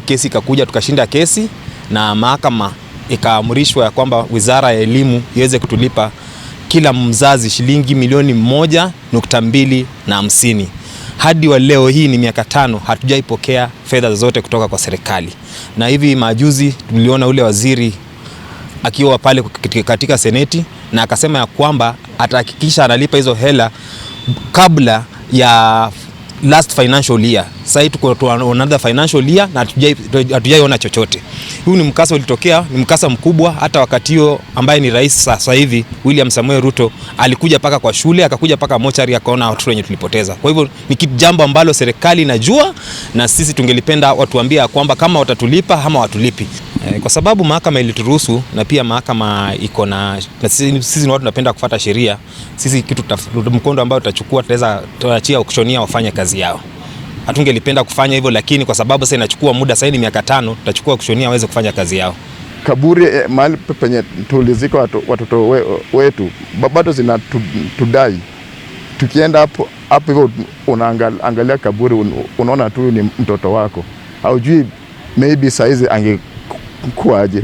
Kesi ikakuja, tukashinda kesi na mahakama ikaamrishwa ya kwamba Wizara ya Elimu iweze kutulipa kila mzazi shilingi milioni 1.250. Hadi wa leo hii ni miaka 5 hatujaipokea fedha zozote kutoka kwa serikali, na hivi majuzi tuliona ule waziri akiwa pale katika seneti na akasema ya kwamba atahakikisha analipa hizo hela kabla ya last financial year. Sasa hii tuko to another financial year na hatujaiona chochote. Huu ni mkasa ulitokea, ni mkasa mkubwa. Hata wakati huo ambaye ni rais sasa hivi William Samoei Ruto alikuja paka kwa shule, akakuja paka mochari, akaona watoto wenye tulipoteza. Kwa hivyo ni kitu jambo ambalo serikali inajua, na sisi tungelipenda watuambie kwamba kama watatulipa ama watulipi. Kwa sababu mahakama ilituruhusu na pia mahakama iko na sisi ni watu tunapenda kufuata sheria. Sisi kitu mkondo ambao tutachukua, tutaweza tuachia auctioneer wafanye kazi yao. Hatungelipenda kufanya hivyo, lakini kwa sababu sasa inachukua muda, sasa ni miaka 5, tutachukua auctioneer waweze kufanya kazi yao. Kaburi mahali penye tulizika watoto wetu bado zinatudai. Tukienda hapo hapo hivyo unaangalia kaburi unaona tu ni mtoto wako, haujui maybe saizi angekuwaje.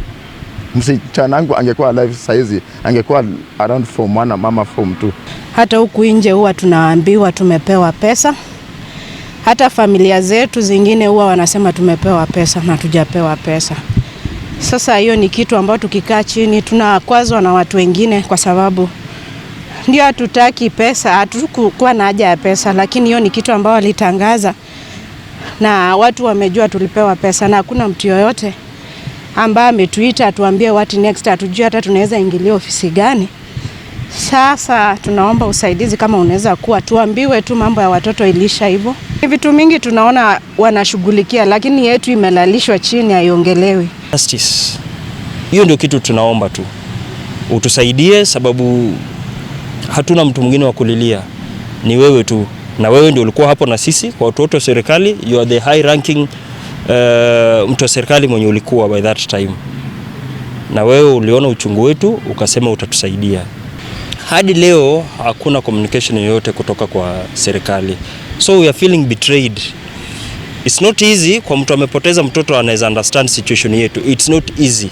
Msichana wangu angekuwa alive saizi angekuwa around form 1 ama form 2. Hata huku nje huwa tunaambiwa tumepewa pesa. Hata familia zetu zingine huwa wanasema tumepewa pesa na tujapewa pesa. Sasa hiyo ni kitu ambayo tukikaa chini tunakwazwa na watu wengine, kwa sababu ndio hatutaki pesa, hatukuwa na haja ya pesa, lakini hiyo ni kitu ambayo walitangaza na watu wamejua tulipewa pesa, na hakuna mtu yoyote ambaye ametuita atuambie what next, hatujui hata tunaweza ingilia ofisi gani. Sasa tunaomba usaidizi kama unaweza kuwa tuambiwe tu mambo ya watoto ilisha hivyo. Vitu mingi tunaona wanashughulikia, lakini yetu imelalishwa chini, haiongelewi. Justice. Hiyo ndio kitu tunaomba tu, utusaidie, sababu hatuna mtu mwingine wa kulilia, ni wewe tu, na wewe ndio ulikuwa hapo na sisi kwa watu wote wa serikali. You are the high ranking mtu wa serikali mwenye ulikuwa by that time, na wewe uliona uchungu wetu ukasema utatusaidia. Hadi leo hakuna communication yoyote kutoka kwa serikali, so we are feeling betrayed. It's not easy kwa mtu amepoteza mtoto anaweza understand situation yetu. It's not easy.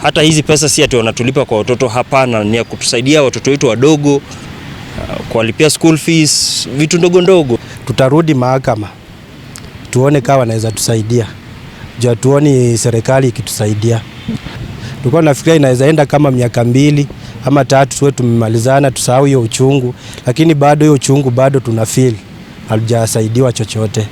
Hata hizi pesa si ati wanatulipa kwa watoto, hapana, ni ya kutusaidia watoto wetu wadogo, kuwalipia school fees, vitu ndogo ndogo. Tutarudi mahakama tuone kama wanaweza tusaidia, juu hatuoni serikali ikitusaidia. Tulikuwa nafikiria inaweza enda kama miaka 2 ama 3 tuwe tumemalizana, tusahau hiyo uchungu, lakini bado hiyo uchungu bado tuna feel, hatujasaidiwa chochote.